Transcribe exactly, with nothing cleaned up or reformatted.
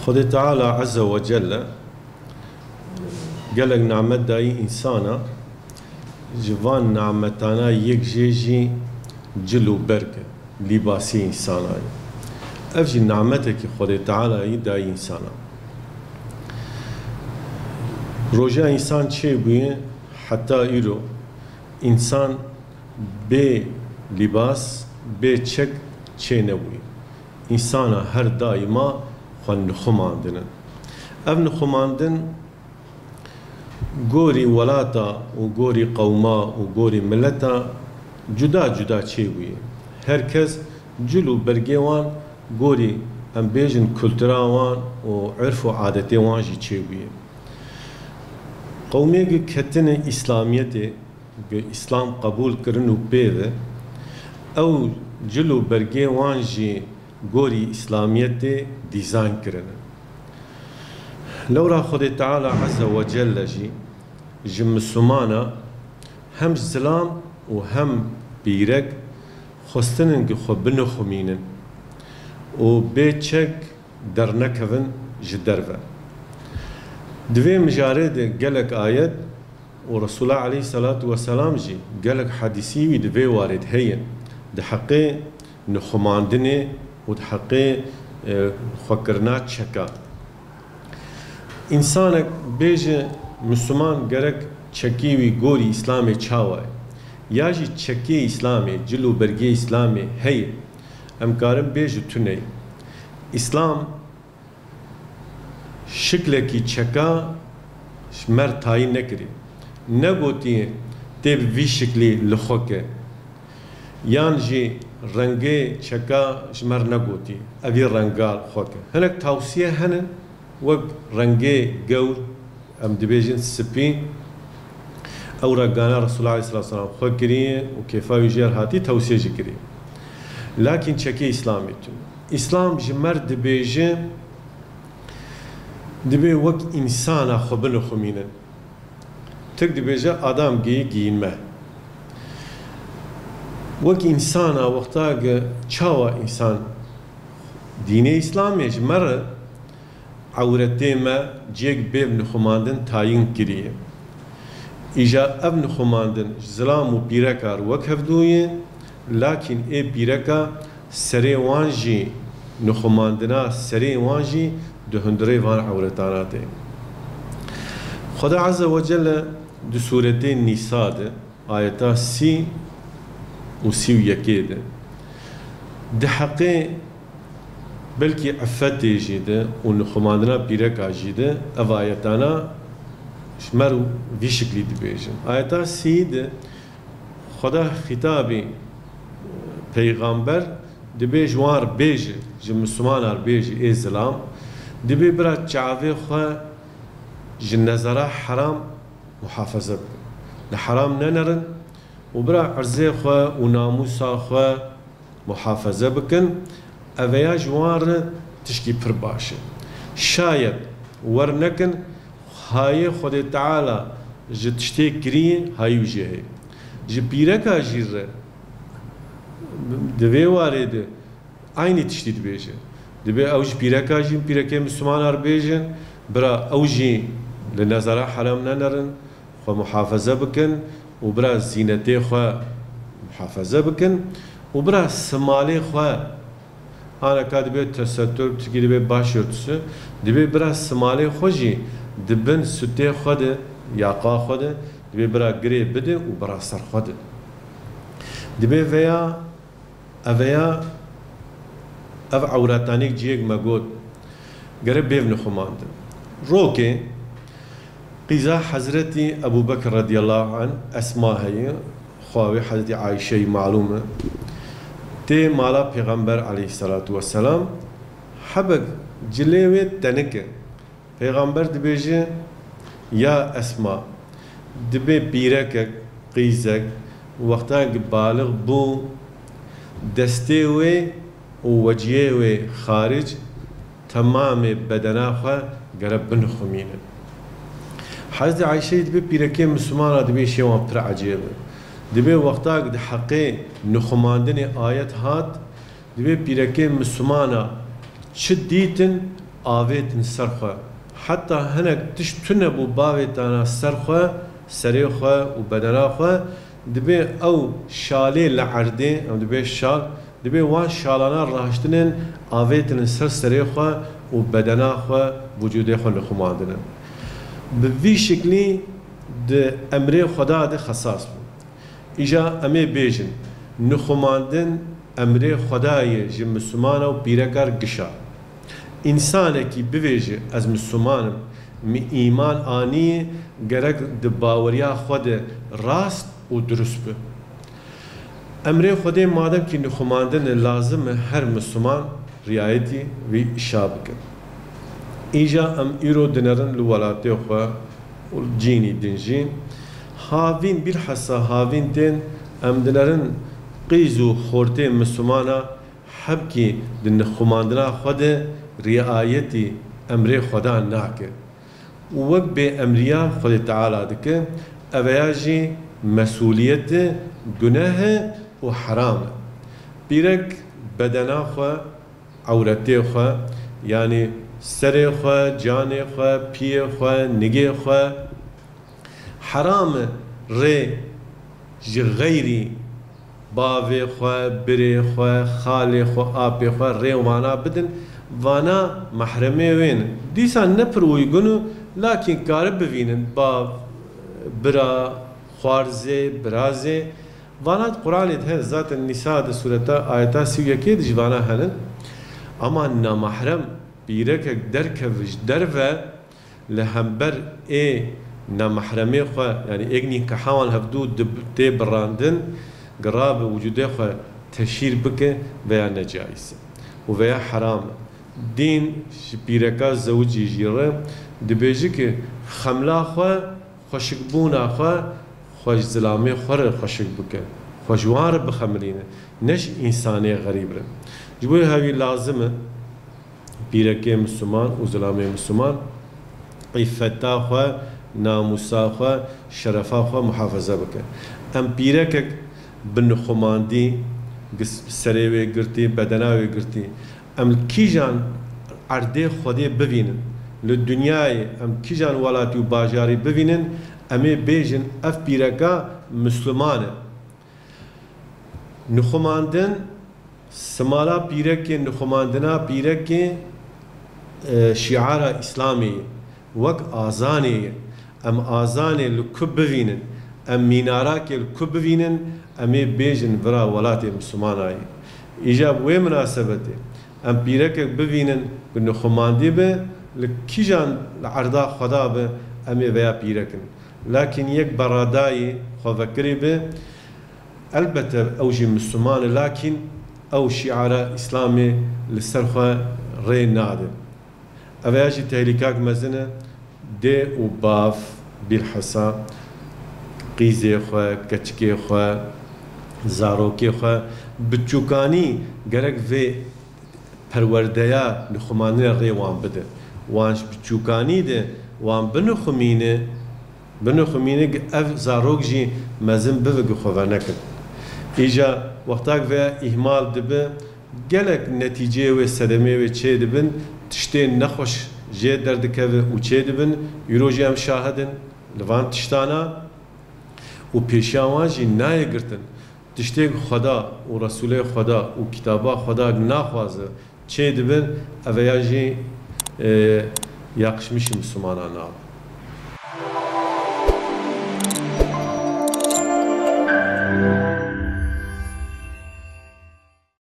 Xwedê Teala Azze ve Celle gelek nimet dayî însana, ji van nimetana yek jê jî cil û berg e, lîbasê însana ye. Ev jî nimetekî Xwedê Teala yî dayî însana. Roja însan çêbûye, heta îro însan bê lîbas, bê çek çênebûye. Însana her daîma xwe nixumandin in. Ev nixumandin gorî welata û gorî qewma û gorî mileta cuda cuda çêbûye. Her kes cil û bergê wan gorî, em bêjin, kultura wan û urf û adetê wan jî çêbûye. Qewmê ku ketine Îslamiyetê, ku Îslam qebûl kirin û pê ve, ew cil û bergê wan jî gorî Îslamiyetê dîzayn kirine. Lewra Xwedê Teala Azze ve Celle jî ji Mislimana hem zilam û hem pîrek xwestinin ku xwe binixumînin û bê çek dernekevin ji derve. Di vê mijarê de gelek ayet û Resûla aleyhisselatu vesselam jî gelek hedîsî wî di vê warê de heye, di heqê nixumandinê û di heqê, e, xwekirina çeka. Însanek bêje Misliman gerek çekê wî gorî Îslamê çawa ye? Ya jî çekê Îslamê, cil û bergê Îslamê heye? Em karin bêjin tune ye. Îslam şiklekî çeka ji mer tayîn nekirî. Negotî tê bi vî şiklî li xwe ke. Yan jî rengê çeka ji mer negotî, evî renga xwe ke. Hinek tawsiye hene, wek rengê gewr, em dibêjin spî, ew re gana Resulullah aleyhisselatu vesselam xwe kiriye û kêfa wî jê re hatî tewsiye jî kiriye. Lakin çekê Îslamê tune. Îslam ji mer dibêje, dibê wek însana xwe binixumînin. Tirk dibêje, Adam giyî giyinme. Wek însana wexta ge çawa însan dînê Îslamê ji me re ewretê me ciyek bê nixumandin tayîn kiriye. Îja ev nixumandin ji zilam û pîreka re wek hevdû ye, lakîn ê pîreka serê wan jî, nixumandina serê wan jî di hundirê van ewretana de. Xweda Azze ve Celle di sûretê Nîsa de, ayeta sî û sî û yekê de, di heqê belkî îffetê jî de û nixumandina pîreka jî de ev ayetana ji mer vî şiklî dibêjin. Ayeta sî de Xweda xîtabî peyxamber dibê ji wan re bêje, ji Mislimanan re bêje, ê zilam, dibê bira çavê xwe ji nezera heram muhafaze bikin. Li heram nenerin û bira erzê xwe û namûsa xwe muhafaze bikin. Eveya ji wan re tişkî pir baş e. Şayet wer nekin, hayê Xwedê Teala ji tiştê kiriyê hayî wî jê heye. Ji pîreka jî re di vê warê de eynî tiştî dibêje. Dibê ew ji pîreka jî, pîrekê Mislimana re bêjin, bira ew jî li nezara heram nenerin, xwe muhafaze bikin û bira zînetê xwe muhafaze bikin û bira simalê xwe, aneka dibê tesettur, tirkî dibê başörtüsü, dibê bira simalê xwe jî di bin sutê xwe de, yaqa xwe de, dibê bira girê bide û bira ser xwe de. Dibê veya Eveya ev ewretanêk ciyek me got, gere bêvne xumandin. Rokê qîza Hezretî Ebû Bekir radiyallahu anh, Esma heye, xwa wê Hezretî Ayşeyî malûm e, tê mala Pêxember aleyhisselatu vesselam, hebek cilê wê tenik e. Pêxember dibêje, ya Esma, dibê pîrekek, qîzek, wexta ki balix bû, destê wê û weciyê wê xaric, temamê bedena xwe gere binixumînin. Hezretî Ayşeyê dibê pîrekê Mislimana dibê şêwan pir ecêb e. Dibê wexta ki di heqê nixumandinê ayet hat, Dibê pîrekê Mislimana çi dîtin, avêtin ser xwe. Heta hinek tişt tune bû bavêtana ser xwe, serê xwe û bedena xwe, dibê ew şalê li erdê, em dibê şal, dibê wan şalana rahiştinin avêtinin ser serê xwe û bedena xwe, vücudê xwe nixumandinin. Bi vî şiklî di emrê Xweda de xesas bû. Îja em ê bêjin, nixumandin emrê Xwedayê ji Mislimana û pîrekar gişa. Însanekî bivêje, ez Misliman im, min îman anî, gerek di baweriya xwe de rast û dirust be. Emrê Xwedê madem kî nixumandin e, lazim e her Misliman riayetî vî îşa bike. Îja em îro dinerin li welatê xwe û cînî din jî. Havîn, bîlhesa havîn tên, em dinerin qîz û xortê Mislimana hebkî di nixumandina xwe de riayetî emrê Xweda nake û wek bêemriya Xwedê Teala dike, eveya jî mesûliyet e, guneh e û heram e. Pîrek bedena xwe, ewretê xwe, yanî serê xwe, canê xwe, piyê xwe, nigê xwe, heram e rê ji xeyrî bavê xwe, birê xwe, xalê xwe, apê xwe rê vana bidin. Vana mehremê wê ne. Dîsa ne pir uygun û, lakîn kare bivînin, bav, bira, xwarzê, birazê. Vana di Qur'anê de hene, zaten Nîsa de sureta ayeta sî û yekê de jî vana hene. Ama namahrem pîrekek derkeve ji derve, li hember ê namahremê xwe, yanî êk nîkaha wan hevdû di-, tê birandin, girabe wicûdê xwe teşhîr bike, veya necayîz e û veya heram e. Dîn ji pîreka zewicî jî re dibêje ki xemla xwe, xweşikbûna xwe, xwe ji zilamê xwe re xweşik bike, xwe ji wan re bixemilîne, ne ji însanê xerîb re. Ji bo hevî lazim e pîrekê Misliman û zilamê Misliman îffeta xwe, namûsa xwe, şerefa xwe muhafaza bike. Em pîrekek bi nixumandî, gis-, serê wê girtî, bedena wê girtî, em li kîjan erdê Xwedê bivînin, li dinyayê em kîjan welatî û bajarî bivînin, em ê bêjin ev pîreka Misliman e. Nixumandin, simala pîrekê, nixumandina pîrekê, e, şiara Îslamê ye, wek azanê ye. Em azanê li ku bivînin, em mînarakê li ku bivînin, em ê bêjin vira welatê Mislimana ye. Îja bi wê minasebetê, em pîrekek bivînin ku nixumandî be, li kîjan li erda Xweda be, em ê veya pîrek in. Lakin yek beradayî xwe vekirî be, elbete ew jî Misliman e, lakin ew şiara Îslamê li ser xwe rê nade. Ev ya jî tehlîkak mezin e. Dê û bav, bîlhesa qîzê xwe, keçikê xwe, zarokê xwe, bi çûkanî gerek vê perwerdeya nixumandinê rê wan bide. Wan ji bi çûkanî de wan binixumîne, binixumîne, ev zarok jî mezin bibe ku xwe venekin. Îja wextak veya îhmal dibe, gelek netîceyê wê, sedemê wê çê dibin, tiştên nexweş jê derdikeve û çê dibin. Îro jî em şahid in li van tiştana û pêşiya wan jî nayê girtin. Tiştê ku Xweda û Resûlê Xweda û kitaba Xweda naxwaze çê dibin, eveya jî, e, yaqişmişî Mislimana nabe.